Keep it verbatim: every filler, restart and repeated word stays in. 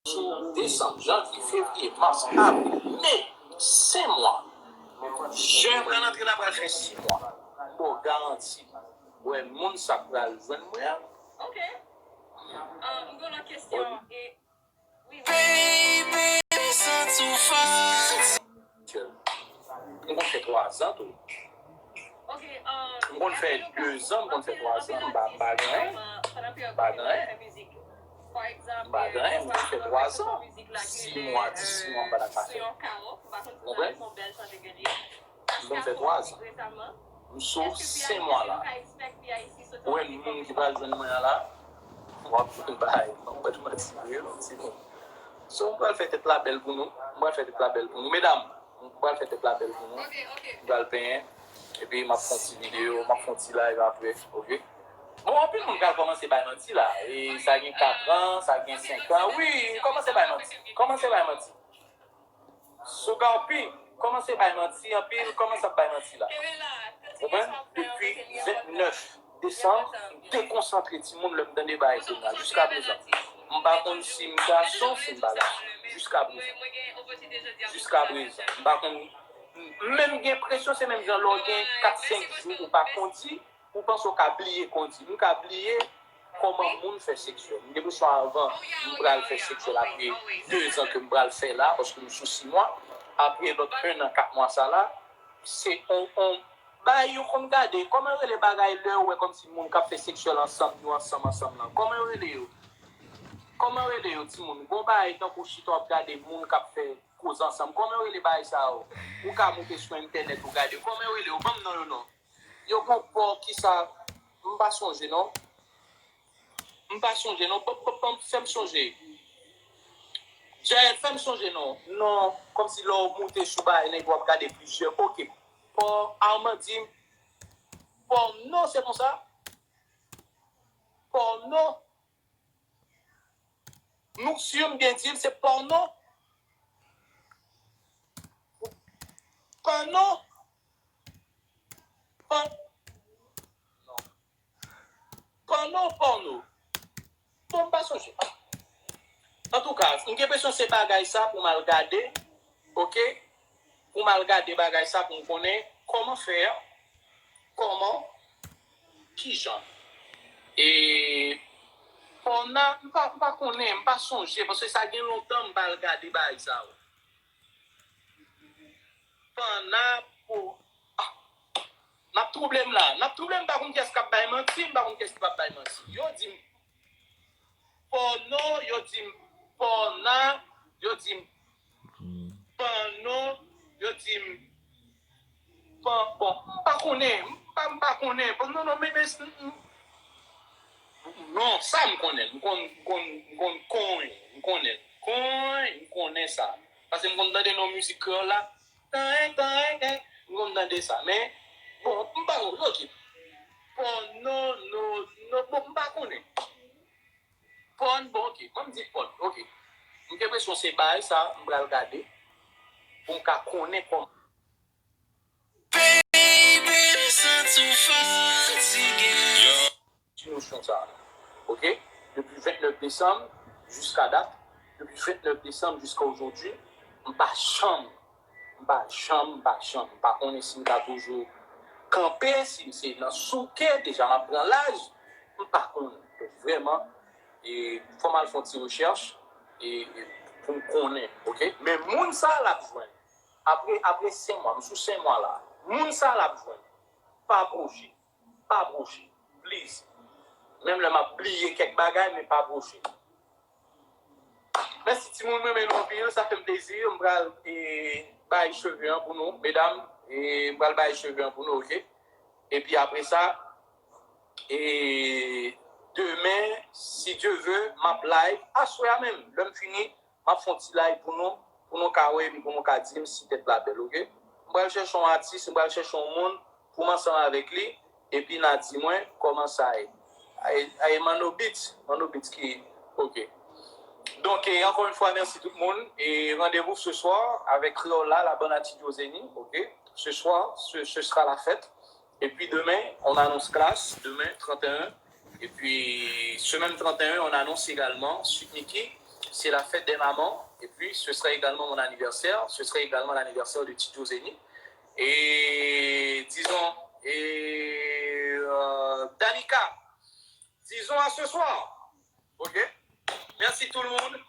Sou desanm, janvye, fevriye, mas, avril, me, senk mwa. Jen pral antre la, pral fè sis mwa. M ba w garanti. Wè, moun sa k pral jwenn mwen an. Ok. Ah, m gen yon lòt kesyon. E, wi, wi. Baby, m santi w fati. M konn fè twa zan tou. M konn fè de zan, m konn fè twa zan, m pa, m pa gen anyen. M pa gen anyen. M pa gen anyen, m konn fè twa zan. Sis mwa, dis mwa, m pa t ap ka fè. Ou konprann? M konn fè twa zan. M sou senk mwa la. Ou wè moun ki pral jwenn mwen an la? W ap jwenn bagay. M pa t manti vre non, timoun. So, m pral fè tèt la bèl pou nou. M pral fè tèt la bèl pou nou. Medam, m pral fè tèt la bèl pou nou. M pral penyen. Epi m ap fè yon ti videyo, m ap fè yon ti live apre, ok? Bon, anpil moun pral kòmanse bay manti la. E sa gen kat an, sa gen senk an. Wi, kòmanse bay manti. Kòmanse bay manti. Sou Gawpi, kòmanse bay manti anpil, kòmanse ap bay manti la. Ou konprann? Depi vennèf desanm, m dekonsantre timoun lè m tande bagay sa la, jiska prezan. M pa konn si m gason, si m pa gason. Jiska prezan. Jiska prezan. M pa konn, m menm gen enpresyon, se menm jan lè w gen kat senk jou ou pa kondi, ou panse w ka bliye kondi. M ka bliye kòman moun fè sèks yo. M gen enpresyon avan, m pral fè sèks yo apre de zan ke m pral fè la, paske m sou sis mwa. Apre lòt en an, kat mwa sa la, se on, on, bagay yo konn gade. Kòman yo rele bagay lè ou wè kòmsi moun k ap fè sèks ansanm, yo ansanm, ansanm lan? Kòman yo rele yo? Kòman yo rele yo, timoun? Gon bagay tankou chita w ap gade moun k ap fè koze ansanm. Kòman yo rele bagay sa yo? Ou ka moute sou entènèt ou gade. Kòman yo rele yo? Ban m non yo non. Yo gon pò kisa? M pa sonje non. M pa sonje non. Pòp, pòp, pòp, fè m sonje. Jael, fè m sonje non. Non, kòmsi lè w moute sou bagay, nèg w ap gade plizyè. Ok. Pò, Armand di m, pòno, se konsa? Pòno. Nou si m byen di l, se pòno? Pòno? Pò-, non. Pòno, pòno. Bon, m pa sonje. Antouka, m gen enpresyon se bagay sa pou m al gade, ok? Pou m al gade bagay sa pou m konnen kòman fè, kòman, kijan. E, pòna, m pa, m pa konnen, m pa sonje, paske sa gen lontan m pa al gade bagay sa yo. Panna pou, ah, n ap twouble m la. N ap twouble m, m pa konn kiyès k ap bay manti, m pa konn kiyès ki p ap bay manti. Yo di m pòno, yo di m pòna, yo di m panno, yo di m pan, bon, m pa konnen, m pa, m pa konnen. Bon, non, non, men, men, m, m, non, sa m konnen, m konn, m konn, m konn kony, m konnen kony, m konnen sa. Paske m konn tande nan mizik kreyòl la, kany, kany, kany, m konn tande sa. Men, bon, m pa konnen, ok. Pòno, no, no, bon, m pa konnen. Pòn, bon, ok. Mwen m di pòn, ok. M gen enpresyon se bagay sa, m pral gade, pou m ka konnen kòman. Baby, m santi w fatige. Ti nosyon sa, ok? Depi vennèf desanm jiska dat, depi vennèf desanm jiska ojodwi, m pa janm, m pa janm, m pa janm, m pa konnen si m ka toujou kanpe, si m se nan souke, deja m ap pran laj, m pa konnen. Donk, vrèman, e, fò m al fè yon ti rechèch, e, e, pou m konnen, ok? Men moun sa l ap jwenn. Apre, apre senk mwa, m sou senk mwa la. Moun sa l ap jwenn. Pa bwoche. Pa bwoche. Please. Menm lè m ap bliye kèk bagay, men pa bwoche. Mèsi timoun, m renmen nou anpil, sa fè m plezi. M pral, e, bay cheve an pou nou, medam, e, m pral bay cheve an pou nou, ok? Epi apre sa, e, demen, si Dye ve, m ap live. Aswè a menm, lè m fini, m ap fè yon ti live pou nou, pou nou ka wè, epi pou nou ka di m si tèt la bèl, ok? M pral chèche yon atis, m pral chèche yon moun, pou m ansanm avèk li, epi n a di mwen kòman sa ye. Ay, ay, Manno Beats, Manno Beats ki, ok. Donk, e, encore une fois, merci tout le monde. Et rendez-vous ce soir avec Créole là, la bonne attitude au Zénith, ok? Ce soir, ce, ce sera la fête. Et puis demain, on annonce classe, demain, trente et un. Et puis, semaine trente et un, on annonce également Sweet Micky. c'est la fête des mamans. Et puis, ce sera également mon anniversaire. Ce sera également l'anniversaire de Tidjo Zeni. Et disons, et euh, Danica, disons à ce soir. OK? Merci tout le monde.